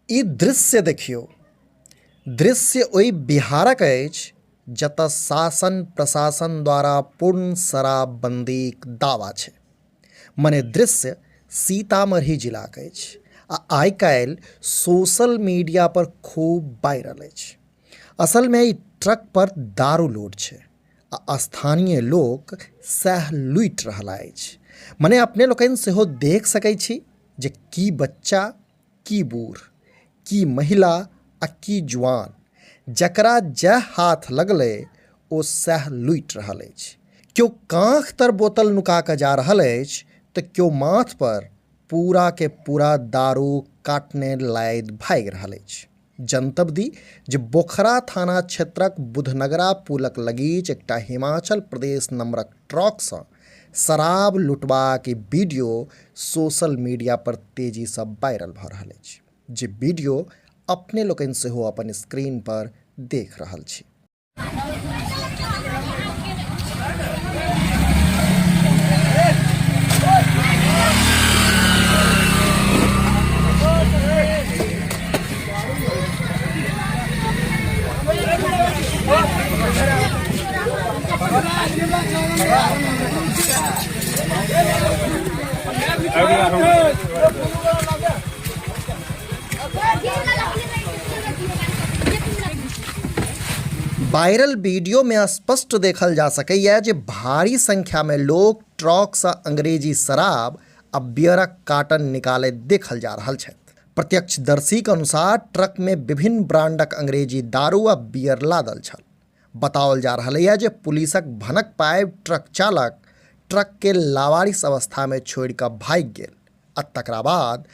ई दृश्य देखियौ। दृश्य ओहि बिहारक अछि जतऽ शासन प्रशासन द्वारा पूर्ण शराबबन्दीक दावा छै। मने दृश्य सीतामढ़ी जिलाक अछि आ आइ काल्हि सोशल मीडिया पर खूब वायरल अछि। असलमे ई ट्रक पर दारू लोड छै आ स्थानीय लोक सएह लूटि रहला अछि। मने अपने लोकनि सेहो देख सकै छी जे की बच्चा की बूढ़, की महिला आ की जुआन, जकरा जएह हाथ लगलै ओ सएह लूटि रहल अछि। केओ काँख तर बोतल नुका कऽ जा रहल अछि तऽ केओ माथ पर पूरा के पूरा दारू काटने लादि भागि रहल अछि। जनतब दी जे बोखरा थाना क्षेत्रक बुधनगरा पुलक लगीच एकटा हिमाचल प्रदेश नंबरक ट्रकसँ शराब लूटबाक ई वीडियो सोशल मीडिया पर तेजीसँ वायरल भऽ रहल अछि, जे वीडियो अपने लोकनि सेहो अपन स्क्रीन पर देख रहल छी। वायरल वीडियो में स्पष्ट देखल जा सकैए जे भारी संख्या में लोक ट्रक सँ अंग्रेजी शराब आ बियरक कार्टन निकालैत देखल जा रहल छथि। प्रत्यक्षदर्शीक अनुसार ट्रक में विभिन्न ब्रांडक अंग्रेजी दारू आ बियर लादल छल। बताओल जा रहल यऽ जे पुलिसक भनक पाबि ट्रक चालक ट्रक के लावारिस अवस्था में छोड़ि कऽ भागि गेल आ तकरा बाद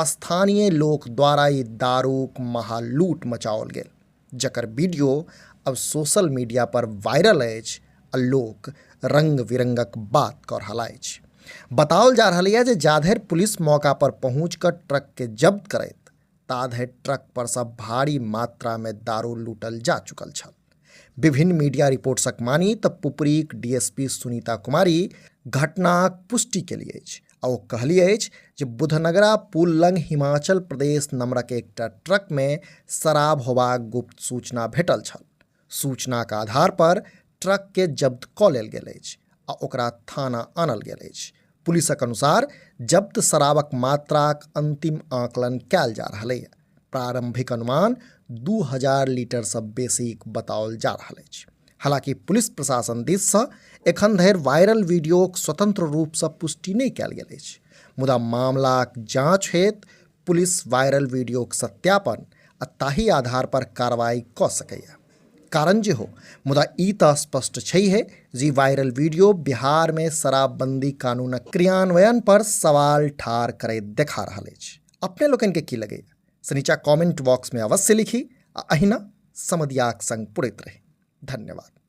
स्थानीय लोक द्वारा ई दारूक महालूट मचाओल गेल, जकर वीडियो अब सोशल मीडिया पर वायरल अछि आ लोक रंग बिरंगक बात कऽ रहल अछि। बताओल जा रहल यऽ जे जाधरि पुलिस मौका पर पहुँच कऽ ट्रक के जब्त करैत ताधरि ट्रक पर सँ भारी मात्रा मे दारू लूटल जा चुकल छल। विभिन्न मीडिया रिपोर्ट्सक मानी तऽ पुपरीक डीएसपी सुनीता कुमारी घटनाक पुष्टि केली अछि आ ओ कहली अछि जे बुधनगरा पुल लग हिमाचल प्रदेश नंबरक एकटा ट्रक मे शराब होबाक गुप्त सूचना भेटल छल। सूचनाक आधार पर ट्रक के जब्त कऽ लेल गेल अछि आ ओकरा थाना आनल गेल अछि। पुलिसक अनुसार जब्त शराबक मात्राक अंतिम आकलन कयल जा रहल अछि। प्रारंभिक अनुमान 2000 लीटर सँ बेसीक बताओल जा रहल अछि। हालांकि पुलिस प्रशासन दिस सँ एखन धरि वायरल वीडियोक स्वतंत्र रूप सँ पुष्टि नहि कयल गेल अछि, मुदा मामलाक जांच हेतु पुलिस वायरल वीडियोक सत्यापन आ ताहि आधार पर कार्रवाई कऽ सकैए। कारण जे हो, मुदा ई तऽ स्पष्ट छैहे जे ई वायरल वीडियो बिहारमे शराबबंदी कानूनक क्रियान्वयन पर सवाल ठाढ़ करैत देखा रहल अछि। अपने लोकनिके की लगैए से नीचा कमेंट बॉक्समे अवश्य लिखी आ अहिना समदियाक संग पुरैत रही। धन्यवाद।